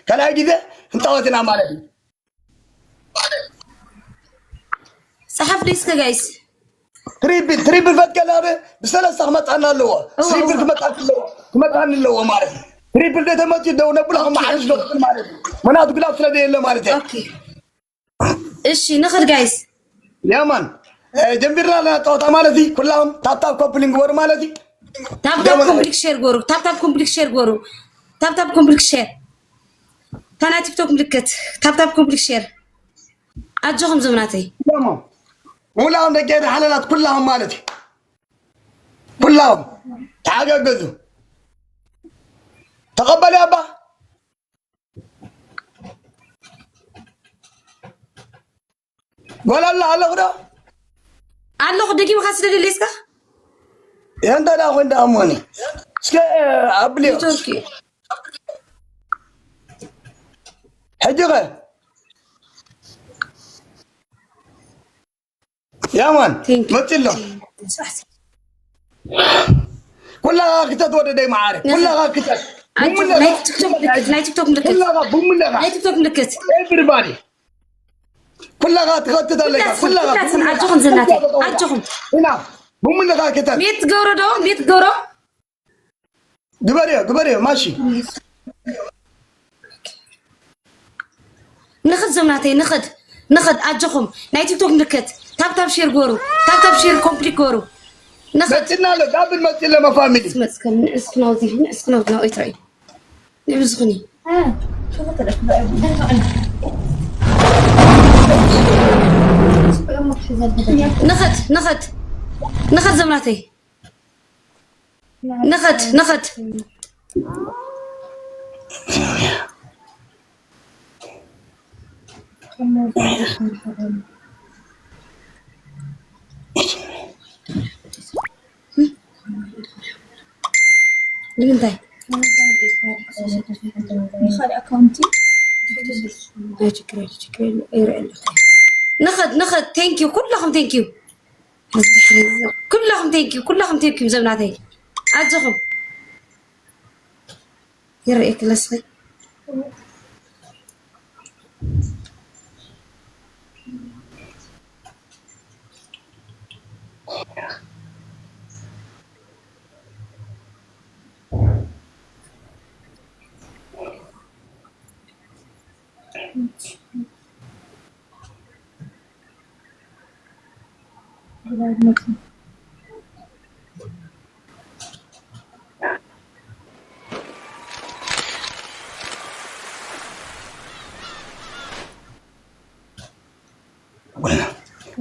ካልኣይ ግዜ ክንፃወት ኢና ማለት እዩ። ጸሓፍ ዲስክ ጋይስ። ትሪፕል ትሪፕል ፈትከላ ብ ብሰለስተ ክመጣና ኣለዎ። እወ፣ ትሪፕል እወ። ክመጣ ኣለዎ። ክመጣ ኣለዎ ማለት እዩ። ትሪፕል ደተመፅኡ ደው ነብሎ ከም ኦኬ፣ ሓድሽ ኦኬ። ዶክተር ማለት እዩ። ምናቱ ግላብ ስለ ዘየለ ማለት እዩ። ኦኬ እሺ ንኽድ ጋይስ። ያማን ጀምቢርና ኣለና ፀወታ ማለት እዩ። ኩላም ታብታብ ኮፕሊንግ ግበሩ ማለት እዩ። ታብታብ ኮምፕሊክ ሼር ጎሩ። ታብታብ ኮምፕሊክ ሼር ጎሩ። ታብታብ ኮምፕሊክ ሼር። ታና ቲክቶክ ምልክት ታብታብ ኮምፕሊክ ሼር። ኣጆኹም ዘምናተይ። ያማን ሙላም ደቂ ሓለላት ኩላም ማለት እዩ። ኩላም ተሓጋገዙ። ተቐበል ኣባ ጓል ኣላ ኣለኹ ዶ? ኣለኹ ደጊምካ ስደደለይ እስካ። የንተ ዳ ኾን ዳ ኣሞኒ እስከ ኣብልዮ ኔትወርክ እዩ። ሕጂ ኸ ያማን Thank you. መፅሎ ኩላኻ ክተት ወደደይ መዓረ ኩላኻ ክተት ኣጆኹም፣ ናይ ቲክቶክ ምልክት ናይ ቲክቶክ ምልክት ኩላኻ ቡምለኻ ናይ ቲክቶክ ምልክት። ኤቭሪባዲ ኩላኻ ትኸትት ኣለካ ኩላኻ ኩላትኩም ኣጆኹም ዘናተይ ኣጆኹም። ኢና ቡምለኻ ክተት ቤት ገብሮ ዶ ቤት ገብሮ። ግበርዮ ግበርዮ ማሺ ንኽድ ዘምናተይ ንኽድ ንኽድ ኣጆኹም። ናይ ቲክቶክ ምልክት ታብታብ ሼር ጎሩ። ታብታብ ሼር ኮምፕሊክ ጎሩ። ንኽድ መፅና ኣሎ ዳብል መፅለ መፋሚሊ ስመፅከም ንእስክናውዚ ንእስክናውዚ ናብይ ትራይ ንብዝኽኒ። ንኽድ ንኽድ ንኽድ ዘምናተይ ንኽድ ንኽድ። ንምንታይ? ንኸድ ንኸድ። ቴንኪዩ ኩላኹም ቴንኪዩ። ኩላኹም ቴንኪዩ ኩላኹም ቴንኪዩ ዘምናተይ ኣጆኹም። ይረኤክ ለስኺ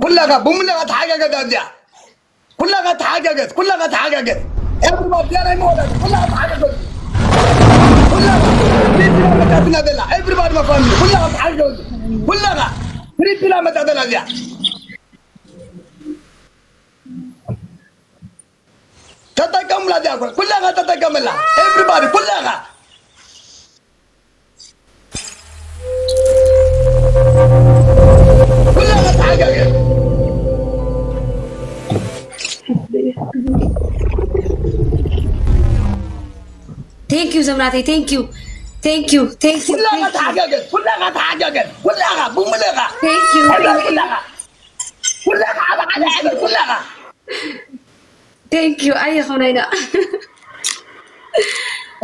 ኩላኻ ብሙላኻ ተሓጋገዝ ኣብዚኣ ኩላኻ ተሓጋገዝ ኩላኻ ተሓጋገዝ ኤብሪባድ ዚኣ ናይ መወዳት ኩላኻ ተሓጋገዝ ኩላኻ ትሪፕላ መጣትና ዘላ ኤብሪባድ መፋሚ ኩላኻ ተሓጋገዝ ኩላኻ ትሪፕላ መጣ ዘላ እዚኣ ተጠቀሙላ እዚኣ ኩላኻ ተጠቀመላ ኤብሪባድ ኩላኻ Thank you ዘምናተይ thank you thank you thank you ኩላኻ ተሓጋገዝ ኩላኻ ተሓጋገዝ ኩላኻ ብሙለኻ thank you ኩላኻ ኩላኻ ኣብ ሓደ ዕበር ኩላኻ thank you ኣየ ኸምናይና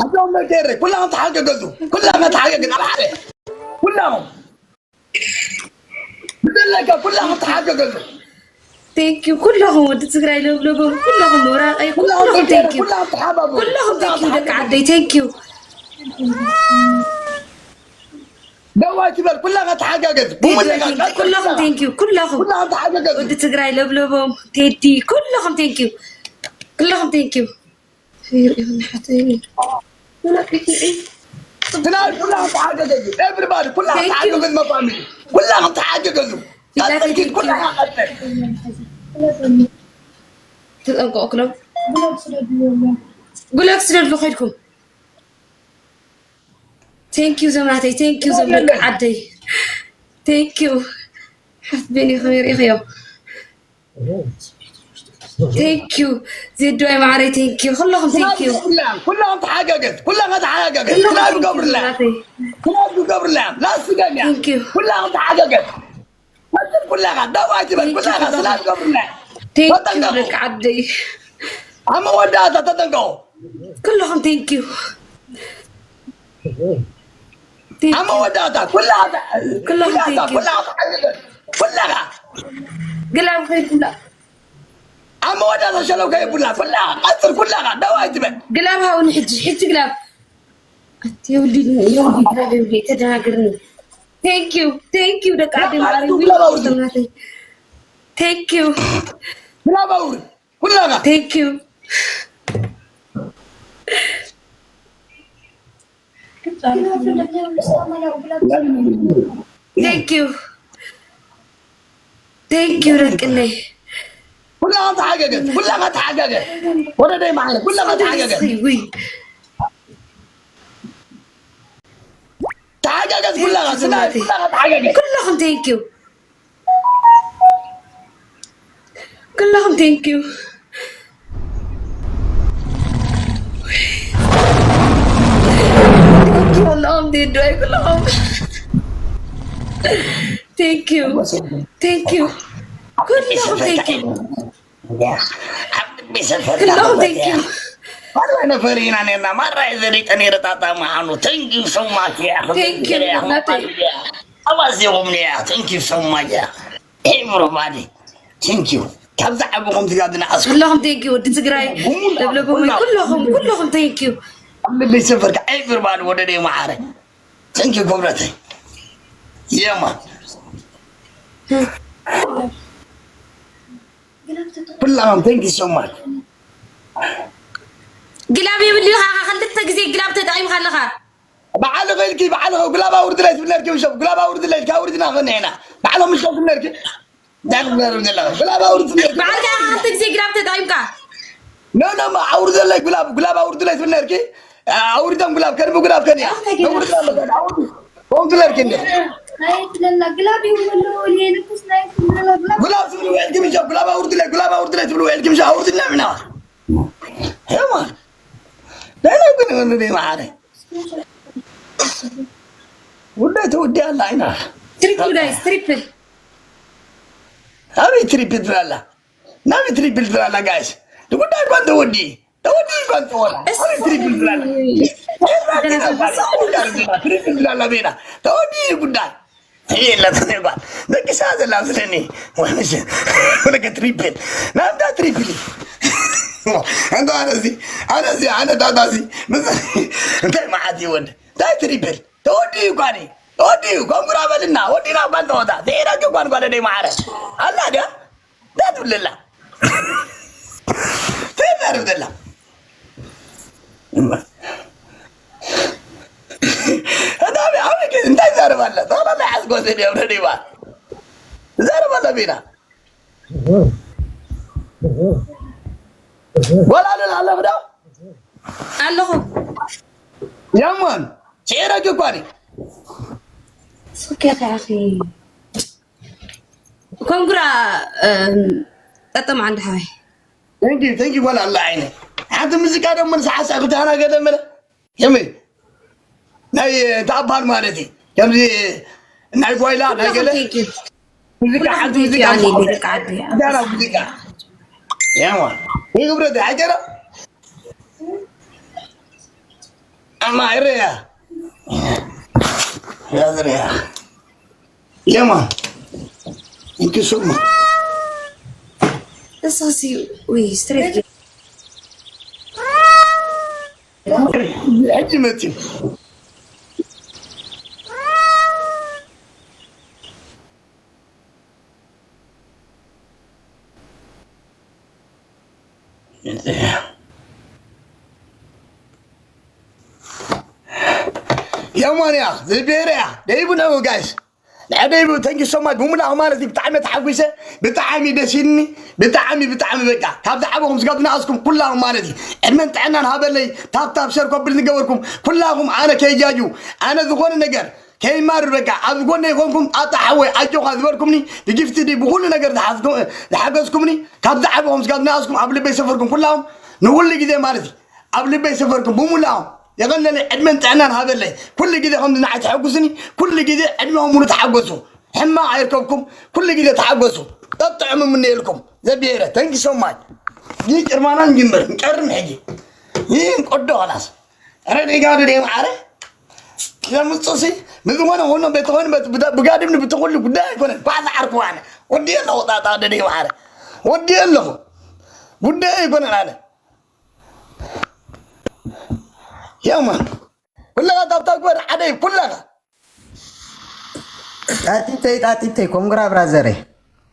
ኣቶም መገረ ኩላኻ ተሓጋገዙ ኩላኻ ተሓጋገዝ ኣብ ሓደ ኩላኹም ብዘለካ ኩላኹም ተሓጋገዙ thank you ኩለኹም ወዲ ትግራይ ለብለቦም ኩለኹም ምውራቀይ ኩለኹም thank you ኩላኹም ተሓባቡ ኩለኹም thank you ደቂ ዓደይ thank you ደዋይ ትበል ኩላኻ ተሓጋገዝ ኩለኹም thank you ኩለኹም ኩላኹም ተሓጋገዝ ወዲ ትግራይ ለብለቦም ቴዲ ኩለኹም thank you ኩለኹም thank you ይርእኹም ሓተይኒ ትናይ ኩላኹም ተሓጋገዙ everybody ኩላኹም ተሓጋገዙ መፋሚ ኩላኹም ተሓጋገዙ ቀጥልኪ ኩላኻ ቀጥል ተጠንቀቑ ክለው ብሎክ ስደድሉ ከይድኩም thank you ዘምናተይ thank you ዘምልክ ዓደይ thank you ሓፍት ቤኒ ከመይ ርኢኽዮ Thank you. ዜድዋይ ማዕረይ፣ thank you። ኩለኹም thank you። ኩላም ኩላም ተሓጋገዝ ኩላም ተሓጋገዝ ክላብ ገብርላ ክላብ ገብርላ ላስገኛ ኩላም ተሓጋገዝ መጥር ኩላኻ ደው ኣይትበል ኩላኻ ስላም ገብርላ thank you ደቂ ዓደይ። ኣብ መወዳእታ ተጠንቀቑ። ኩለኹም thank you። ኣብ መወዳእታ ኩላኻ ኩለኹም thank you። ኩላኻ ኩላኻ ግላብ ከይድኩላ ኣብ መወዳእታ ሸለው ከይቡላ ኩላኻ ቀፅል ኩላኻ ደው ኣይትበል። ግላብ ሃውኒ ሕጂ ሕጂ ግላብ ኣቲ የውሊድኒ የውሊድ ግላብ የውሊድ ተደናግርኒ። Thank you thank you ደቂ ዓደይ ማዕረይ ግላብ ኣውርድ እናተይ thank you ግላብ ኣውርድ ኩላኻ thank you thank you thank you ደቅነይ። ኩላኻ ተሓጋገዝ ኩላኻ ተሓጋገዝ ወረደይ ማዕረ ኩላኻ ተሓጋገዝ ውይ ተሓጋገዝ ኩላኻ ስናይ ኩላኻ ተሓጋገዝ ኩለኹም thank you ኩለኹም thank you ኩለኹም thank you ኩለኹም thank you ኩለኹም thank you ኩለኹም thank you ማራ ዘሪጠ ነይረ ጣጣ ምዃኑ thank you so much ኣዋዚኹም thank you so much everybody thank you ካብዛ ዓብኹም ስጋ ዝነኣስኩ ኩለኹም thank you ወዲ ትግራይ ለብለቦመይ ኩለኹም ኩለኹም thank you ልብይ ሰፈርካ everybody ወደደይ መዓረ thank you ክብረተይ የማ ኩላም thank you so much ግላብ የብልዩ ካኻ ክልተ ግዜ ግላብ ተጠቂምካ ኣለኻ በዓል ኸልኪ በዓል ኸው ግላብ ኣውርድላይ ትብል ነርኪ ውሸብ ግላብ ኣውርድላይ ኢልካ ኣውርድና ኸኒዕና በዓሎም ምሸብ ትብል ነርኪ ዳግመሩ ዘለኻ ግላብ ኣውርድ ትብል ነርኪ በዓልካ ኢኻ ክልተ ግዜ ግላብ ተጠቂምካ ኖ ኖ ማ ኣውርደለይ ግላብ ግላብ ኣውርድላይ ትብል ነርኪ ኣውሪዶም ግላብ ከድሚ ግላብ ከንያ ኣውርድና መጋድ ኣውርድ ኮም ትለርኪ እንደ ናይትለላ ግላብ ይውሉ ሌልኩስ ናይትለላ ግላብ ግላብ ትብል ውዕል ግምጃ ግላብ ኣውርድላይ ግላብ ኣውርድላይ ትብል ውዕል ግምጃ ኣውርድና ምና ሄማ ደህና ግን ወንድሜ መዓረ ውዳይ ተወዲያ ኣላ ኢና triple guys triple ኣበይ ትሪፕል ትላላ ናበይ ትሪፕል ትላላ ጋይስ ንጉዳይ እኳ እንተወዲ ተወዲ እኳ እንተወላ ኣበይ ትሪፕል ትላላ ትሪፕል ትላላ ቤና ተወዲ ጉዳይ የለ ተዘጓል ደቂሳ ዘላ ስለኒ ወለከ ትሪፕል ናብዳ ትሪፕል እንተ ኣነዚ ኣነዚ ኣነ ዳዳዚ እንታይ መዓት ይወድ እንታይ ትሪፕል ተወዲኡ እኳ ተወዲኡ ኮንግራ በልና ወዲና እኳ እንተወታ ዘይረግ እኳ ንጓለ ደይ መዓረ ኣላ ድያ እንታይ ትብልላ ተዛርብ ዘላ እንታይ ዛረብ ኣለ ጠቕላላ ሓዝጎ ስድዮም ነዲባ ዛረብ ኣለ ቢና ጓል ኣለን ኣለኹ ዶ ኣለኹ ያሞን ስዒረኪ እኳ ስኬታ ኣኺ ኮንግራ ጠጠም ዓንዲ ሓወይ Thank you, thank you. Wala Allah aine. Hada muzika da mun sa sa ku tana ga da mala. Yami. ናይ ተኣባል ማለት እዩ ከምዚ ናይ ጓይላ ናይ ገለ ሙዚቃ ሓንቲ ሙዚቃ ዳራ ሙዚቃ ያማ ይግብረ ዳ ኣጀራ ኣማ ይረያ ያዝረያ የማ እንክሱማ እሳሲ ወይ ስትሬት ሕጂ መፅዩ የማንያ ዝበርያ ደይቡ ነው ጋይስ ንዕደይቡ ተንኪ ሶማች ብምሉእ ማለት እዩ ብጣዕሚ ተሓጒሰ ብጣዕሚ ደስ ኢልኒ ብጣዕሚ ብጣዕሚ በቃ ካብ ዝዓበኹም ስጋብ ዝነኣስኩም ኩላኹም ማለት እዩ ዕድመን ጥዕናን ሃበለይ ታብታብ ሸር ኮብል ዝገበርኩም ኩላኹም ኣነ ከይጃጁ ኣነ ዝኾነ ነገር ከይማርር በቃ ኣብ ጎነይ ኮንኩም ኣታ ሓወይ ኣጆኻ ዝበልኩምኒ ብጊፍቲ ድዩ ብኹሉ ነገር ዝሓዝኩም- ዝሓገዝኩምኒ ካብዚ ዓበኹም ስጋብ ንኣስኩም ኣብ ልበይ ሰፈርኩም ኩላኹም ንኹሉ ግዜ ማለት እዩ ኣብ ልበይ ሰፈርኩም ብሙላኦም የቐነለይ ዕድመን ጥዕናን ሃበለይ ኩሉ ግዜ ከምዚ ንዓይ ተሐጉስኒ ኩሉ ግዜ ዕድመኹም ሙሉ ተሓጎሱ ሕማቕ ኣይርከብኩም ኩሉ ግዜ ተሓጎሱ ጠጥዕሙ ምንየልኩም ዘብሄረ thank you so much ይህ ጭርማና ንጅምር ንጨርም ሕጂ ይህ እንቆዶ ኸላስ ኧረ ደጋ ደደ ማዕረ ዘምፅኡሲ ብዝኾነ ሆኖ ቤተኾን ብጋድም ብትኹሉ ጉዳይ ኣይኮነን ባዛ ዓርኩ ኣነ ወዲ ኣለኹ ጣጣ ደደ ማዕረ ወዲ ኣለኹ ጉዳይ ኣይኮነን ኣነ ያማ ኩለኻ ታብታ ግበር ሓደ ኩለኻ ጣጢተይ ጣጢተይ ኮንግራ ብራዘረይ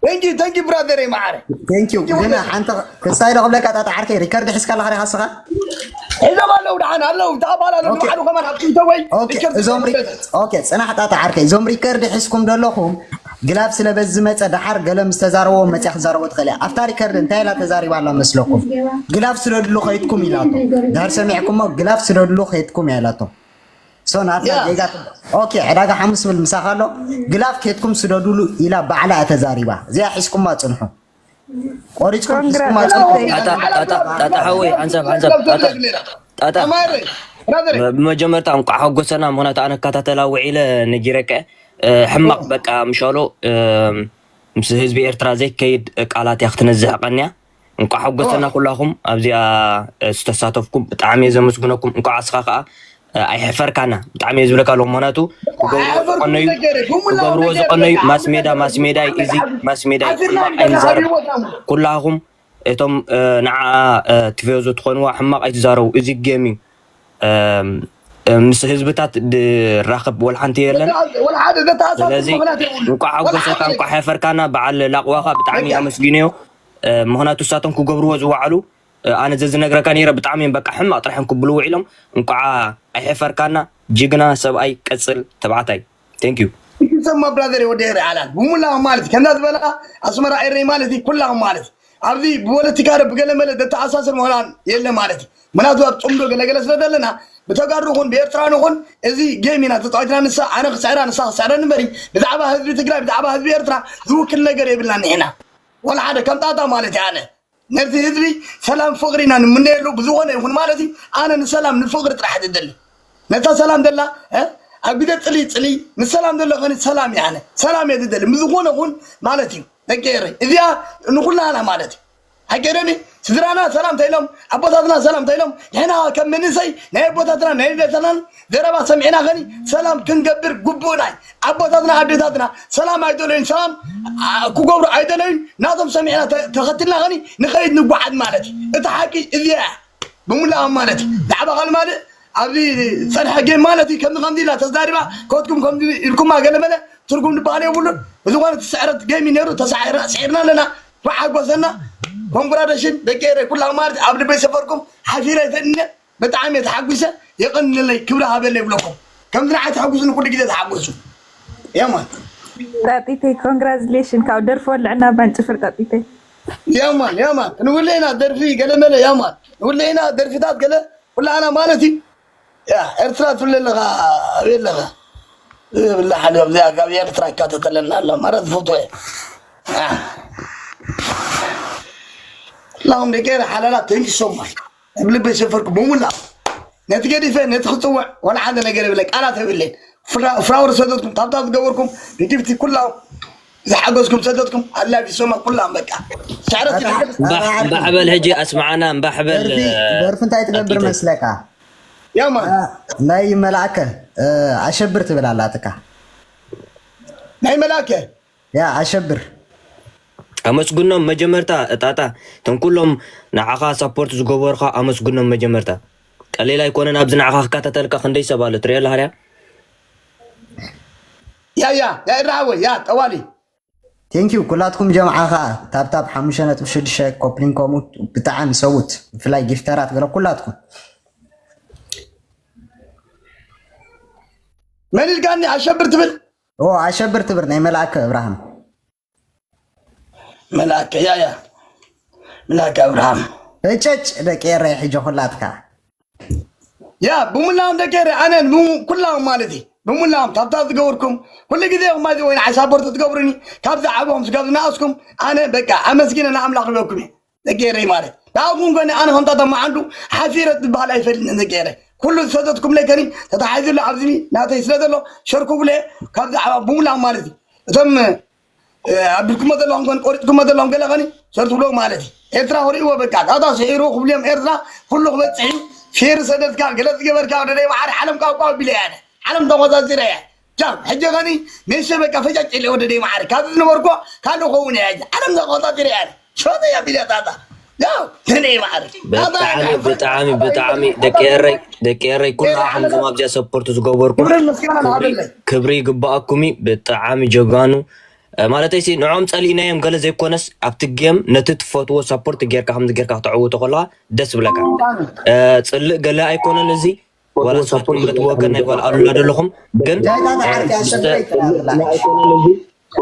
thank you thank you brother ማዕረ thank you ግን ሓንቲ ክሳይ ዶ ክብለካ ጣጣ ዓርከይ ሪከርድ ሒዝካ ኣለኻ ዲኻ ስኻ ሒዞም ኣለዉ ደሓን ኣለዉ ተኣባል ኣለዉ ባዕሉ ከማን ኣብ ትዊተር ወይ እዞም ኦኬ ፅናሕ ጣጣ ዓርከይ እዞም ሪከርድ ሒዝኩም ዘለኹም ግላፍ ስለ በዚ መፀ ደሓር ገለ ምስ ተዛረቦ መፅያ ክዛረቦ ትኽእል እያ ኣብታ ሪከርድ እንታይ ኢላ ተዛሪባ ኣላ መስለኩም ግላፍ ስደድሉ ከይድኩም ኢላቶ ድሕር ሰሚዕኩሞ ግላፍ ስደድሉ ከይድኩም እያ ኢላቶ ሶ ናትና ጌጋ ኦኬ ዕዳጋ ሓሙስ ብል ምሳኻ ኣሎ ግላፍ ከይድኩም ስደድሉ ኢላ ባዕላ እያ ተዛሪባ እዚኣ ሒዝኩማ ፅንሑ ቆሪፅኩም ሒዝኩማ ፅንሑ ጣጣ ሓወይ ሓንሳብ ሓንሳብ ጣጣ ጣጣ ብመጀመርታ እንቋዕ ሓጎሰና ምክንያቱ ኣነ እከታተላ ውዒለ ነጊረከ ሕማቕ በቃ ምሻሎ ምስ ህዝቢ ኤርትራ ዘይከይድ ቃላት እያ ክትነዝሕ ቀንያ እንቋዕ ሓጎሰና ኩላኹም ኣብዚኣ ዝተሳተፍኩም ብጣዕሚ እየ ዘመስግነኩም እንቋዕ ኣስኻ ከዓ ኣይሕፈርካና ብጣዕሚ እየ ዝብለካ ኣለኹ ምክንያቱ ክገብርዎ ዝቀነዩ ክገብርዎ ዝቀነዩ ማስሜዳ ማስሜዳ እዩ እዚ ማስሜዳ እዩ ሕማቕ ኣይንዛረብ ኩላኹም እቶም ንዓ ቲፌዞ ትኾንዋ ሕማቕ ኣይትዛረቡ እዚ ጌም እዩ ምስ ህዝብታት ድራኸብ ወላ ሓንቲ የለን ስለዚ እንቋዕ ሓጎሰካ እንቋዕ ሓፈርካና በዓል ላቕዋኻ ብጣዕሚ ኣመስጊነዮ ምኽንያቱ እሳቶም ክገብርዎ ዝወዓሉ ኣነ ዘዝነግረካ ነይረ ብጣዕሚ እዮም በቃ ሕማቕ ጥራሕ እዮም ክብሉ ውዒሎም እንቋዓ ኣይሕፈርካና ጅግና ሰብኣይ ቀፅል ተባዕታይ thank you ይሰማ ብራዘር ወደ ኤረ ኣላል ብሙላ ማለት ከምዛ ዝበላ ኣስመራ ኤረይ ማለት ኩላ ማለት ኣብዚ ብፖለቲካ ዶ ብገለመለ ዘተኣሳስር ምዃናን የለ ማለት እዩ ምናቱ ኣብ ፅምዶ ገለገለ ስለ ዘለና ብተጋሩ ኹን ብኤርትራን ኹን እዚ ጌም ኢና ተፃዊትና ንሳ ኣነ ክስዕራ ንሳ ክስዕረ ንበሪ ብዛዕባ ህዝቢ ትግራይ ብዛዕባ ህዝቢ ኤርትራ ዝውክል ነገር የብልና ንሕና ወላ ሓደ ከም ጣጣ ማለት ኣነ ነዚ ህዝቢ ሰላም ፍቕሪ ኢና ንምነየሉ ብዝኾነ ይኹን ማለት እዩ ኣነ ንሰላም ንፍቕሪ ጥራሕ ዝደሊ ነታ ሰላም ደላ ኣብ ግዜ ፅሊ ፅሊ ንሰላም ደሎ ኸኒ ሰላም እየ ኣነ ሰላም እየ ዝደሊ ብዝኾነ ኹን ማለት እዩ ደቂ ኤረይ እዚኣ ንኹላና ማለት እዩ ኣይቀደኒ ስድራና ሰላም ተይሎም ኣቦታትና ሰላም ተይሎም ንሕና ከም መንእሰይ ናይ ኣቦታትና ናይ ደተናን ዘረባ ሰሚዕና ኸኒ ሰላም ክንገብር ግቡእና እዩ ኣቦታትና ኣዴታትና ሰላም ኣይደለዩን ሰላም ክገብሩ ኣይደለዩን ናቶም ሰሚዕና ተኸትልና ኸኒ ንኸይድ ንጓዓዝ ማለት እዩ እቲ ሓቂ እዚኣ እያ ብምሉኣ ማለት እዩ ዛዕባ ካልማልእ ኣብዚ ዝፀንሐ ጌም ማለት እዩ ከምዚ ከምዚ ኢላ ተዛሪባ ከትኩም ከምዚ ኢልኩማ ገለመለ ትርጉም ዝበሃል የብሉን ብዝኾነ እቲ ስዕረት ጌም እዩ ነይሩ ተሳዒርና ስዒርና ኣለና ኳዕ ሓጎሰና ኮንግራደሽን ደቂ ኤረ ኩላ ማለት ኣብ ልበይ ሰፈርኩም ሓፊረ ይፈድነ ብጣዕሚ እየ ተሓጒሰ የቐንለይ ክብሪ ሃበለይ ይብለኩም ከምዚ ንዓይ ተሓጉስኒ ኩሉ ግዜ ተሓጎሱ የማን ጣጢተይ ኮንግራዝሌሽን ካብ ደርፊ ወልዕና ባንጭፍር ጣጢተይ የማን የማን ንውለይና ደርፊ ገለመለ የማን ንውለይና ደርፊታት ገለ ኩላና ማለት እዩ ያ ኤርትራ ትብለ ኣለኻ ኣበይ ኣለኻ ብላ ሓደ ኣብዚ ኣጋቢ ኤርትራ ይካተተለና ኣሎ ማለት ዝፈትዎ እየ ላሁም ደቂ ሓላላት ተንኪ ሶማል ኣብ ልበይ ሰፈርኩ ብሙላ ነቲ ገዲፈ ነቲ ክፅውዕ ዋላ ሓደ ነገር የብለ ቃላት የብለይ ፍራውር ሰደትኩም ታብታ ዝገበርኩም ንግፍቲ ኩላው ዝሓገዝኩም ሰደትኩም ኣላፊ ሶማ ኩላም በቃ ስዕረት እምባሕበል ሕጂ ኣስማዓና እምባሕበል ደርፊ እንታይ ትገብር መስለካ ያማ ናይ መልኣከ ኣሸብር ትብል ኣላትካ ናይ መልኣከ ያ ኣሸብር ኣመስግኖም መጀመርታ ጣጣ እቶም ኩሎም ንዓኻ ሳፖርት ዝገበሩኻ ኣመስግኖም መጀመርታ ቀሊል ኣይኮነን ኣብዚ ንዓኻ ክከታተልካ ክንደይ ሰብ ኣሎ ትሪኦ ኣለኻ ድያ ያ ያ ያ ኢራሓወ ያ ጠዋሊ ቴንኪዩ ኩላትኩም ጀምዓ ከዓ ታብታብ ሓሙሽተ ነጥቢ ሽዱሽተ ኮፕሊን ከምኡ ብጣዕሚ ሰቡት ብፍላይ ጊፍተራት ገለ ኩላትኩም መን ኢልካኒ ኣሸብር ትብል ኦ ኣሸብር ትብር ናይ መልኣከ እብርሃም መልኣከ ያ ያ መልኣከ እብርሃም እጨጭ ደቂ ኤረይ ሕጂ ኩላትካ ያ ብሙላም ደቂ ኤረይ ኣነ ኩላም ማለት እዩ ብሙላም ታብታ ዝገብርኩም ኩሉ ግዜ ኹም ባይዘ ወይን ዓይ ሳፖርት ትገብሩኒ ካብ ዝዓበኹም ስጋብ ዝነኣስኩም ኣነ በቃ ኣመስጊነ ንኣምላኽ ይበኩም እየ። ደቂ ኤረይ ማለት ንኣኹም ኮነ ኣነ ከም ታታ መዓንዱ ሓፊረ ዝበሃል ኣይፈልጥን። ደቂ ኤረይ ኩሉ ዝሰደትኩም ለይ ከኒ ተታሓይዙ ኣሎ ኣብዚ ናተይ ስለ ዘሎ ሸር ክብሉ እየ ካብ ዝዓባ ብሙላም ማለት እዩ። እቶም ኣብልኩሞ ዘለኹም ኮን ቆሪጥኩሞ ዘለኹም ገለ ኸኒ ሸር ትብሎ ማለት እዩ። ኤርትራ ክርእይዎ በቃ ጣጣ ስዒሩ ክብልዮም ኤርትራ ኩሉ ክበጽሕ እዩ። ፌር ሰደትካ ገለ ዝገበርካ ወደ ደይ መዓሪ ዓለም ቃውቃው ቢለ ያነ ዓለም ተቆጻጺረ እያ። ቻው ሕጂ ኸኒ ሜሸ በቃ ፈጫጭ ኢለ ወደ ደይ መዓሪ ካብ ዝነበርኮ ካልእ ኸውን እያ። ዓለም ተቆጻጺረ እያ። ሸወተ እያ ቢለ ጣጣ ያው ተነ መዓሪ ብጣዕሚ ብጣዕሚ ብጣዕሚ ደቂ ኤረይ ደቂ ኤረይ ኩላኹም ዞም ኣብዚኣ ሰፖርት ዝገበርኩም ክብርን ምስጋና ንሃበለይ። ክብሪ ይግባኣኩም እዩ። ብጣዕሚ ጀጋኑ ማለተይሲ ንዖም ጸሊእናዮም ገለ ዘይኮነስ ኣብቲ ጌም ነቲ ትፈትዎ ሳፖርት ጌርካ ከምዚ ጌርካ ክተዕውቶ ከለኻ ደስ ብለካ። ጽልእ ገለ ኣይኮነን እዚ ዋላ ሳፖርት መትወከ ናይ ጓል ኣሉላ ደለኹም ግን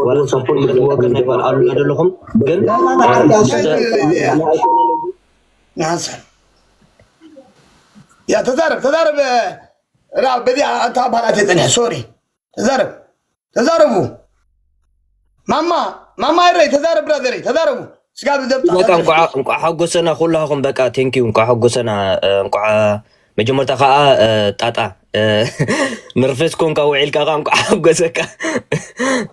ዋላ ሳፖርት መትወከ ናይ ጓል ኣሉላ ደለኹም ግን ያ ተዛረብ ተዛረብ ራ በዚ ኣንታ ኣባላት የጽንሕ ሶሪ ተዛረብ ተዛረቡ። ማማ ማማ ይረይ ተዛረብ ብራዘረይ ተዛረቡ። ስጋብ ዘብጣ በቃ እንኳዕ እንኳዕ ሓጎሰና ኩላኹም በቃ ቴንኪዩ እንኳዕ ሓጎሰና እንኳዕ መጀመርታ ከዓ ጣጣ ንርፌስ ኮንካ ውዒልካ ከዓ እንኳዕ ሓጎሰካ።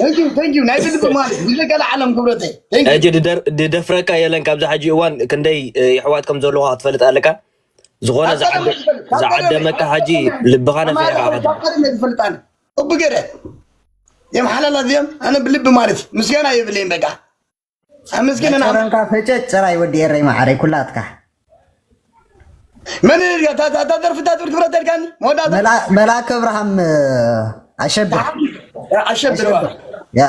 ቴንኪዩ ቴንኪዩ ናይ ብልቢ ማለት ብዘገለ ዓለም ክብረተይ ቴንኪዩ። ሕጂ ድደር- ድደፍረካ የለን ካብዚ ሕጂ እዋን ክንደይ ይሕዋት ከም ዘለኹ ክትፈልጥ ኣለካ። ዝኾነ ዝዓደ- ዝዓደመካ ሕጂ ልብኻ ነፊሕካ ኣኸ ካብ ቀደም እየ ዝፈልጥ ኣነ። እቡ ገይረ እዮም ሓላላት እዮም ኣነ ብልቢ ማለት እዩ ምስጋና የብለይም በቃ ኣመስግነና። ጨረንካ ፈጨጭ ጭራይ ወዲ ኤረይ ማዓረይ ኩላትካ። መን እያ እታ እታ እታ ደርፊ እታ ትብል ክብረት ተልካኒ መወዳእታ መላ- መልኣክ ኣብርሃም ኣሸብር ኣሸብር ዋ ያ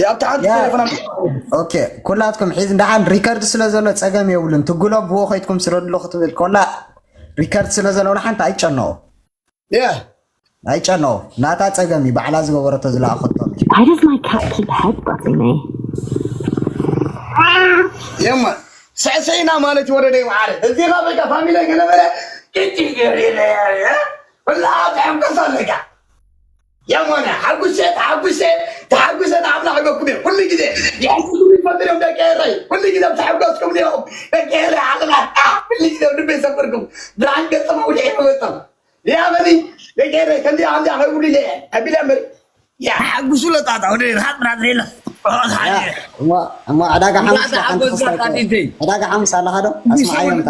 ያብቲ ሓንቲ ያ። ቴሌፎን ኣምጣ። ኦኬ ኩላትኩም ሒዝ እንዳሓን ሪከርድ ስለ ዘሎ ጸገም የብሉን ትጉሎ ብዎ ከይትኩም ስረድሎ ክትብል ኮላ ሪከርድ ስለ ዘሎ ሓንቲ ኣይጨነቑ ያ ኣይጨነቑ ናታ ጸገም እዩ ባዕላ ዝገበረቶ ዝለኣኸቶ Why does my cat keep headbutting me? የማ ስዕሰይና ማለት ወረደ ይመዓረ እዚኻ በቃ ፋሚላይ ገነበረ እጅ ገሬለ ኩላ ተሐምቀሳ ኣለካ የሞነ ሓጉሰ ተሓጉሰ ተሓጉሰ ንኣምላኽ ይበኩም እየ ኩሉ ግዜ የሕጉሱ ይፈጥር እዮም ደቂ ኤረይ ኩሉ ግዜ ተሐጎስኩም እዮም ደቂ ኤረይ ዓለምና ኩሉ ግዜ ልበይ ሰፈርኩም ብርሃን ገጽም ኣውሊዐ ይመጸም ያበኒ ደቂ ኤረይ ከምዚ ኣምዚ ከይብሉ ኢለ ኣቢለ እምበር ሓጉሱ ለጣጣ ወደ ርሃጥ ብራዝሬላ እሞ ዕዳጋ ሓሙስ ሓንቲ ክስታይ ዕዳጋ ሓሙስ ኣለኻ ዶ ኣስማዓዮም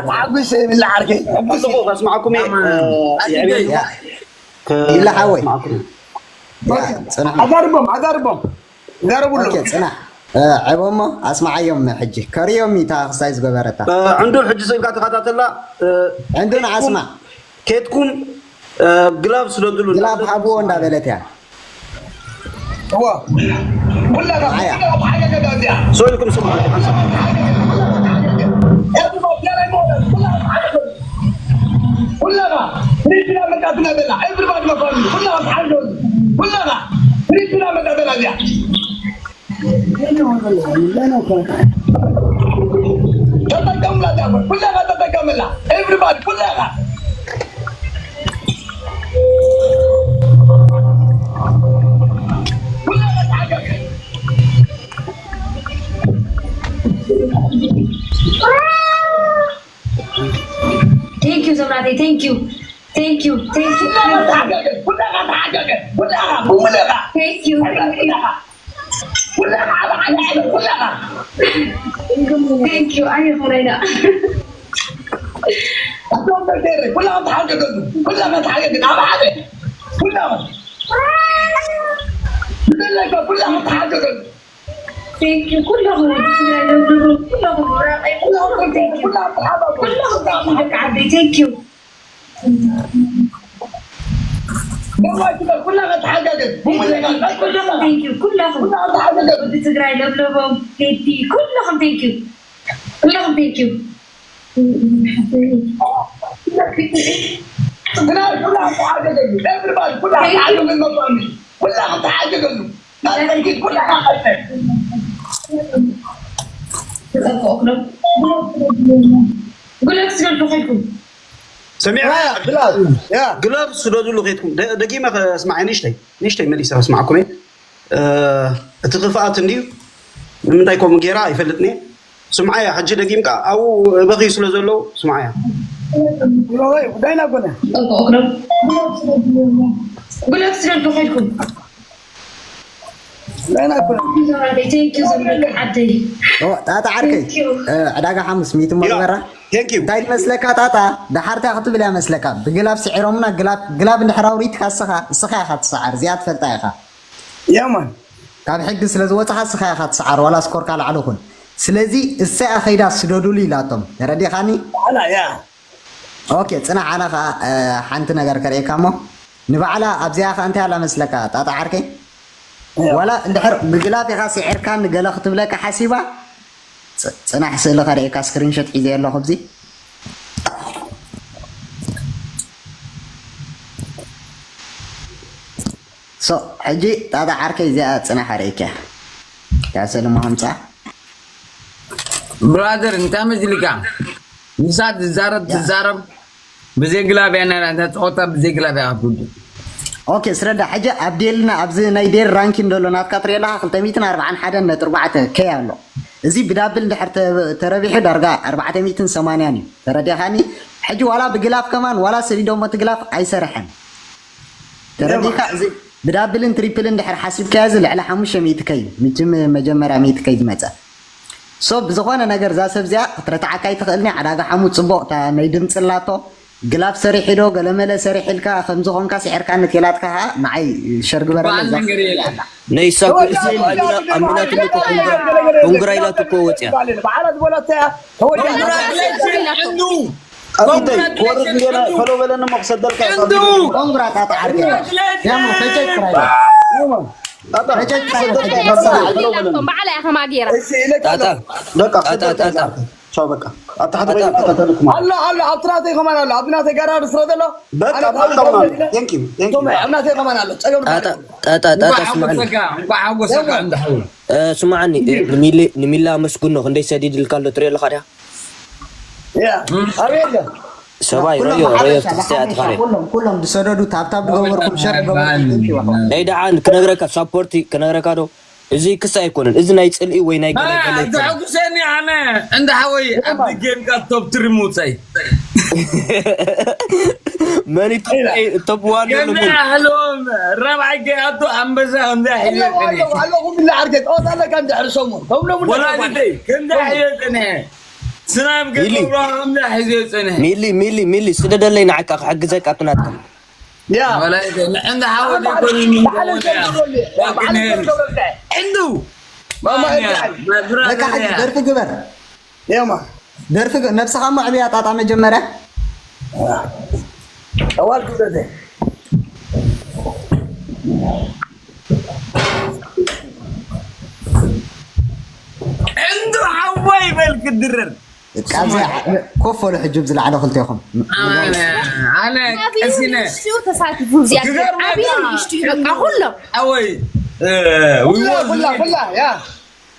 ተሓጉስ ይብላ ዓርከይ ኣለኹ ከስማዕኩም እየ ይብላ ሓወይ ጽናሕ ኣዛርቦም ኣዛርቦም ዘረብሉ ኦኬ፣ ጽናሕ። እ፣ ዕቦ እሞ ኣስምዓዮም ሕጂ። ከርእዮም እዩ እታ ክስታይ ዝገበረታ። እ፣ ዕንዱ ሕጂ ስእልካ ተኸታተላ። እ፣ ዕንዱ ንዓስማ። ኬትኩም፣ እ፣ ግላብ ስደዱሉ። ግላብ ሃብዎ እንዳበለት እያ። እዋ። ኩላታ ኣያ። ኩላታ ሓገገ ዳዚያ። ሰው ኢልኩም ስምዑ። ሓንሳብ። ኩላኻ ሪፕላ መቃትና ዘላ everybody my family ኩላኻ ተሓዞ ኩላኻ ሪፕላ መቃትና እዚኣ ተጠቀምላ እዚኣ ኩላኻ ተጠቀምላ everybody ኩላኻ ኩላኻ ተሓገ Thank you Zomrate, thank you, thank you, thank you, thank you, thank you, thank you. Thank you, I am Horaina. Thank you. ኩለኹም ወዲ ትግራይ ለምልሙ ኩለኹም ራቀይ ኩለኹም thank you ኩለኹም thank you ደቂ ዓደይ thank you ኩለኹም thank you ኩለኹም ወዲ ትግራይ ለምለሞም ቴዲ ኩለኹም thank you ኩለኹም thank you Good luck to you. ሰሚዕካ ግላብ ያ ግላብ ስደዱሉ ከይትኩም ደ- ደጊመ ከስማዕ ንሽተይ ንሽተይ መሊሰ ከስማዕኩም እየ። እ፣ እቲ ክፍኣት እንድዩ ንምንታይ ከምኡ ገይራ ኣይፈልጥን እየ። ስምዓያ ሕጂ ደጊምካ ኣብኡ በኺ ስለ ዘለዉ ስምዓያ። ጉዳይና ጎነ ጉልበት ስለልኩ ከይድኩም ጉዳይና ጎነ ቴንኪዩ ዘምለካ ዓደይ ኦ፣ ጣጣ ዓርከይ እ፣ ዕዳጋ ሓሙስ ሚእቲ እሞ ግበራ። Thank you። እንታይ ድመስለካ ጣጣ፣ ደሓር እንታይ ክትብል እያ መስለካ? ብግላብ ስዒሮምና፣ ግላብ ግላብ እንድሕር ኣውሪድካ እስኻ እስኻ ኢኻ ትሰዓር፣ እዚኣ ትፈልጣ ኢኻ። ያማን ካብ ሕጊ ስለ ዝወፅኻ እስኻ ኢኻ ትሰዓር፣ ዋላ ስኮርካ ላዕሊ ኹን። ስለዚ እሰይ ኣኸይዳ ስደዱሉ ኢላቶም። ተረዲኻኒ? ኣላ ያ ኦኬ፣ ፅናሕ። ኣነ ኸዓ እ፣ ሓንቲ ነገር ከርእየካ እሞ ንባዕላ ኣብዚኣ ኸዓ እንታይ ኣላ መስለካ ጣጣ ዓርከይ? ዋላ እንድሕር ብግላፍ ኢኻ ስዒርካ ንገለ ክትብለካ ሓሲባ ፅ- ፅናሕ ስእሊ ከርእየካ ስክሪንሾት ሒዘ ኣለኹ ኣብዚ ሶ ሕጂ ጣጣ ዓርከይ እዚኣ ፅናሕ ኣርእየካ እያ ስእሊ ምሃምፃ ብራዘር እንታይ መስልካ ንሳ ትዛረብ ትዛረብ ብዘይ ግላብ እያ ነራ እታ ፀወታ ብዘይ ግላብ እያ ክትውድእ ኦኬ ስረዳ ሕጂ ኣብ ዴልና ኣብዚ ናይ ዴል ራንኪን ዘሎ ናትካ ትሪኦ ኣለካ ክልተ ሚእትን ኣርባዓን ሓደን ነጥቢ ኣርባዕተ ከይ ኣሎ እዚ ብዳብል እንድሕር ተ- ተረቢሑ ዳርጋ ኣርባዕተ ሚእትን ሰማንያን እዩ ተረዲኻኒ ሕጂ ዋላ ብግላፍ ከማን ዋላ ሰዲዶሞ እቲ ግላፍ ኣይሰርሐን ተረዲኻ እዚ ብዳብልን ትሪፕልን እንድሕር ሓሲብካዮ እዚ ልዕሊ ሓሙሽተ ሚእቲ ከይ እዩ ምችም መጀመርያ ሚእቲ ከይ ዝመፀ ሶ ብዝኾነ ነገር እዛ ሰብ እዚኣ ክትረትዓካ ኣይትኽእልኒ ዕዳጋ ሓሙት ፅቡቕ እታ ናይ ድምፂ ኣላቶ ግላብ ሰሪሒ ዶ ገለመለ ሰሪሒ ኢልካ ከምዚ ኾንካ ስዒርካኒ ቴላትካ ኸዓ ንዓይ ሸር ግበረለይ በዓል እዛ ነገር ይላል ናይ ሳብ ርእሲ ኣሚና ኣሚናትሉ እኮ ኮንግራ ኮንግራ ኢላቱ እኮ ወፅያ በዓላት በላታ ተወዳ ኣቢተይ ክወርድ እንዲና ፈሎ በለኒ እሞ ክሰደልካ እንዱ ኮንግራ ጣጣ ዓርከይ ያሞ ፈጨጭ ክራይ ፈጨጭ ክራይ ቶም በዓላ ኢኻ ማጌራ እሺ ኢለካ ጣጣ በቃ ጣጣ ጣጣ ቻው በቃ ኣብ ታሕቲ ኮይነ እከታተለኩም ኣሎ ኣሎ ኣብቲ ናተይ ከማን ኣሎ ኣብቲ ናተይ ጋራ ስለ ዘሎ በቃ ኣነ በቃ ከማን thank you thank you ቶም ኣብ ናተይ ከማን ኣሎ ጸገም ጣጣ ጣጣ ጣጣ እንኳዕ ስማዕኒ ሓጎሰካ እንኳዕ ሓጎሰካ እንዳ ሓወይ እ፣ ስማዕኒ እ፣ ንሚሊ ንሚሊ ኣመስግኖ ክንደይ ሰዲድልካ ኣሎ ትሪኦ ኣለካ ድያ ያ ኣበይ ኣሎ ሰባይ ረዮ ረዮ ትክስተ ኣትኻሪ ኩሎም ኩሎም ዝሰደዱ ታብታብ ዝገበርኩም ሸር ዝገበርኩም ናይ ደሓን ክነግረካ ሳፖርቲ ክነግረካ ዶ እዚ ክስ ኣይኮነን እዚ ናይ ፅልኢ ወይ ናይ ገለገለ ኣይኮነን ዘሐጉሰኒ ኣነ እንዳ ሓወይ ኣብ ጌምካ ቶብ ትሪ ምውፀይ መን ተብዋን ገና ኣህሎም ራብዓይ ገኣቶ ኣንበሳ ከምዛ ሒዘ ኣለኹም ኢላ ዓርከይ ጸወታ ኣለካ እንድሕር ሰሙን ከምሎም ወላዲተይ ከምዛ ሒዘ ፀንሐ ስናብ ገገብሮ ከምዛ ሒዘ ፀንሐ ሚሊ ሚሊ ሚሊ ስደደለይ ንዓካ ክሕግዘካ ኣብቲ ናትካ ያ ወላዲተይ እንዳ ሓወይ ዘይኮነ ባዕለ ዘገብረሉ ባዕለ ዘገብረሉ እንዱ በቃ ሕጂ ደርፊ ግበር የማ ደርፊ ግ- ነብስኻ እሞ ዕብያ ጣጣ መጀመርያ ጠዋል ክብረተ እንዱ ሓወይ በል ክድረር ካብዚ ኮፍ በሉ ሕጂ ብዝለዓለ ክልቴኹም ኣነ ቀሲነ ዩኒቨርሲቲኡ ተሳቲፉ እዚኣ ክገርመካ ዓብየ ዩኒቨርሲቲኡ በቃ ኩሎም ሓወይ ኩላ ኩላ ኩላ ያ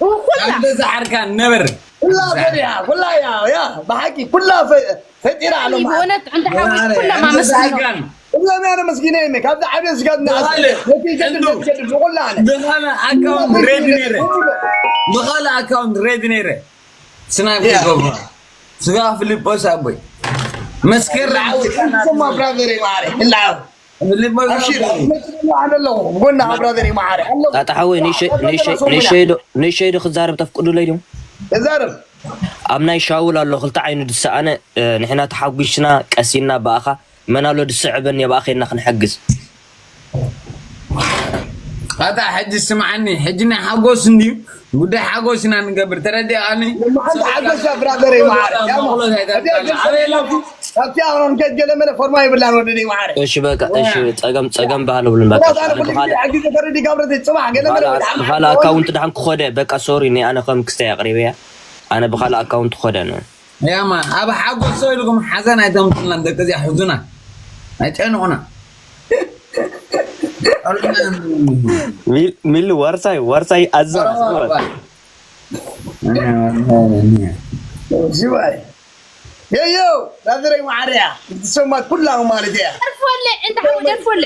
ኩላ ኣብ ገዛ ዓርካ ነበር ኩላ ፈሪሃ ኩላ ያ ያ ብሓቂ ኩላ ፈ- ፈጢራ ኣሎ ብእውነት እንዳ ሓወይ ኩሎም ኣመስግኖ ዓርካን እዞም ያነ መስጊነ እኔ ካብዚ ዓብየ ስጋት እናኣስ ብኻልእ ነቲ ይገድል እንዱ- ነቲ ይገድል ብቑላ ኣነ ብኻልእ ኣካውንት ሬድ ነይረ ብኻልእ ኣካውንት ሬድ ነይረ ስናብ ያ። ገብሮ ስጋ ፍሊጶስ ኣቦይ መስከራ ስማ ብራዘር ይማረ ክላው ፍሊጶስ ኣብሽር ኣቦይ ኣለኹ ጎና ብራዘር ይማረ ኣለኹ ጣጣ ሓወይ ንእሸይ ንእሸይ ንእሸይ ዶ ንእሸይ ዶ ክዛረብ ተፍቅዱለይ ድዮም ተዛረብ ኣብ ናይ ሻውል ኣሎ ክልተ ዓይኑ ዝሰኣነ እ፣ ንሕና ተሓጒስና ቀሲና ብኣኻ መን ኣሎ ዝስዕበኒ ብኣኻ ኢልና ክንሕግዝ ኣታ ሕጂ ስምዓኒ ሕጂ ናይ ሓጎስ እንድዩ ጉዳይ ሓጎስ ኢና ንገብር ተረዲኣኒ ሓንቲ ሓጎስ ብራዘር ይማረ ካብቲ ኣሮን ከገለመለ ፎርማ ይብላን ወደደ ይማረ እሺ በቃ እሺ ጸገም ጸገም ባህል ብሉን በቃ ኣነ ኩሉ ግዜ ሕጊ ተረዲ ጋብረተ ጽባሕ ገለመለ ብኻልእ ኣካውንት ድሓን ክኾደ በቃ ሶሪ ኒ ኣነ ከም ክስታይ ኣቕሪበያ ኣነ ብኻልእ ኣካውንት ክኾደ ነ ያማ ኣብ ሓጎስ ሰው ኢልኩም ሓዘን ኣይተምፅልና ደቂ እዚኣ ሕዙና ኣይጨንቑና ሚል- ሚል ዋርሳይ ዋርሳይ ኣዛ ዝባይ የዮ ናዝረይ ማዓረያ ትሰማት ኩላ ማለት እያ። ደርፎለ እንዳ ሓው ደርፎለ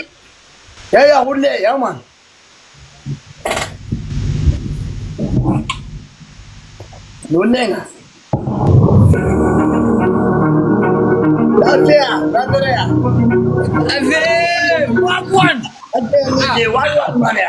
ያያ ሁሌ ያማን ኑኔና ናዝረያ ናዝረያ ኣዜ ዋጓን ዋይዋን ማለያ